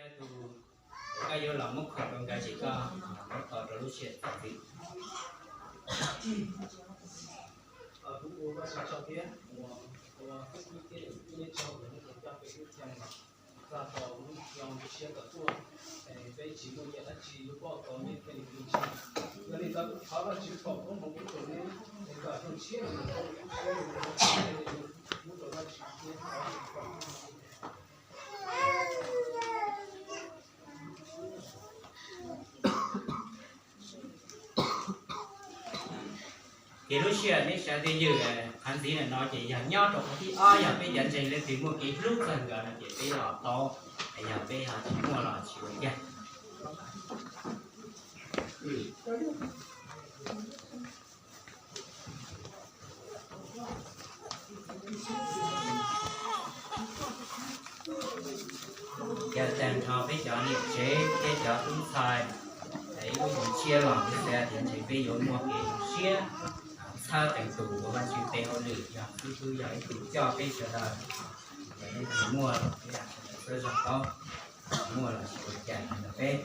Tus koj yuav los muab khoom rau nkawd ces koj muab tau rau lub sij hawm txog ntxiv. Kuv ua Vajtswv tsaug thiab ua ua tub thiab ua neb tsaug uas neb tau coj peb lub caij txog tau lub xyoo tshiab kom tuaj, peb tsis muaj nyiaj dab tsi yuav poj tau neb thiaj li tus tsis. Yog li ntawd kuv thov Vajtswv foom koob hmoov pub rau neb es kom xyoo tshiab no ua lub xyoo muab rau Vajtswv thiab thov Vajtswv foom koob hmoov. Ces lub sij hawm neb sawv twj ywm qhov ntxiv ntawm no ces yog nyob rau qhov thib ob, yog peb cov ntseeg leej twg muaj kev hlub txog nkawd no ces peb los tau, yog peb ho tsis muaj los tsis ua cas. Yog tag nrho peb cov niam tsev thiab cov tub ntxhais, ib lub hmoov tshiab los peb xav tias ntshe peb yuav muaj kev zoo siab txhawb qees tus ua Vajtswv tes hauj lwm, yog xib hwb yog ib tug coj peb sawv daws. Yog leej twg muaj los peb sawv daws txhawb zog tau, muaj los tsis ua cas, yog peb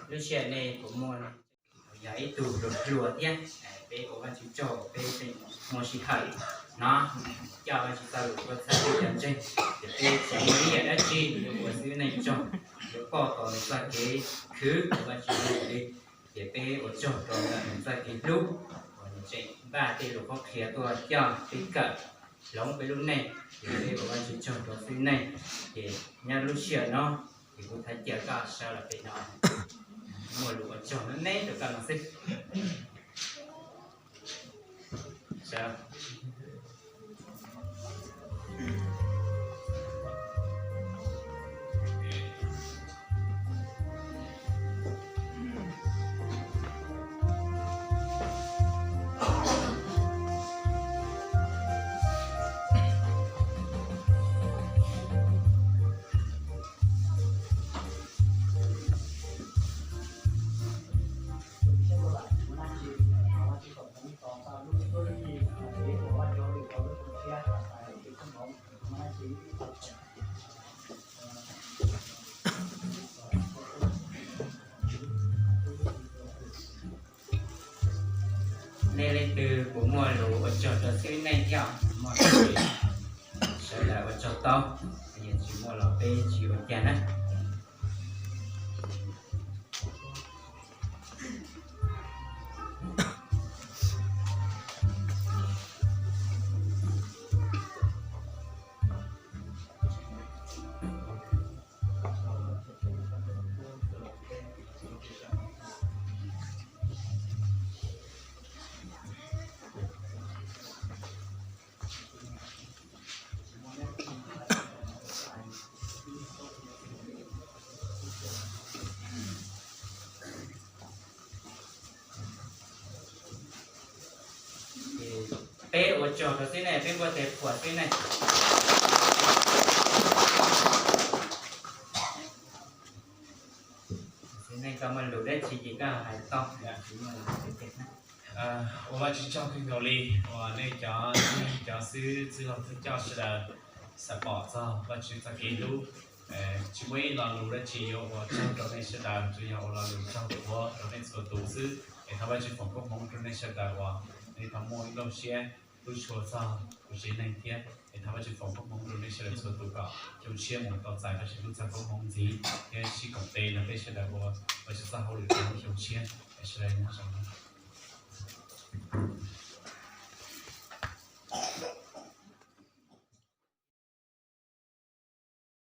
Lub sij hawm nej puas muaj Yog ib tug hluas hluas thiab, peb ua Vajtswv tsaug peb tseem muaj sij hawm no coj Vajtswv txoj lus tuaj txhawb peb cov ntseeg, ces peb tsis muaj ib yam dab tsi yuav ua xwb neej tsaug, yuav pom tau nws txoj kev khwv ua Vajtswv li, ces peb ua tsaug rau nws txoj kev hlub uas nws tseem npaj tej lus qhuab qhia tuaj coj peb kawm hloov peb lub neej, ces peb ua Vajtswv tsaug rau xwb neej. Ces nyob lub sij hawm no, ces kuv thov caw koj sawv los pem no, muaj lus ua tsaug me me rau koj no xwb. Nej leej twg puas muaj lus ua tsaug rau xib hwb Neej thiab? Muaj, sawv daws ua tsaug tau, yog tsis muaj los peb tsis ua cas na. Peb ua tsaug rau xib hwb Neej, peb npuaj tes phuam xib hwb Neej. Xib hwb Neej, koj muaj lus dab tsi ces koj hais tau. Ua Vajtswv tsaug kawg nkaus li uas nej cov, cov xib hwb txwj laug thawj coj sawv daws xav pom txog Vajtswv txoj kev hlub. Tsis muaj ib lo lus dab tsi yuav ua tsaug rau nej sawv daws, tsuas yog ua lo lus tsaug thuav rau nej txhua tus xwb. Es thov Vajtswv foom koob hmoov rau nej sawv daws uas nej tau muaj ib nplooj siab hlub tshua txog kuv tsev neeg thiab. Es thov Vajtswv foom koob hmoov rau nej sawv daws txhua tus kom xyoo tshiab mus tau txais Vajtswv lub txoj koob hmoov ntxiv thiab sib koom tes nrog peb sawv daws ua Vajtswv txoj hauj lwm rau lub xyoo tshiab. Sawv daws nyob zoo.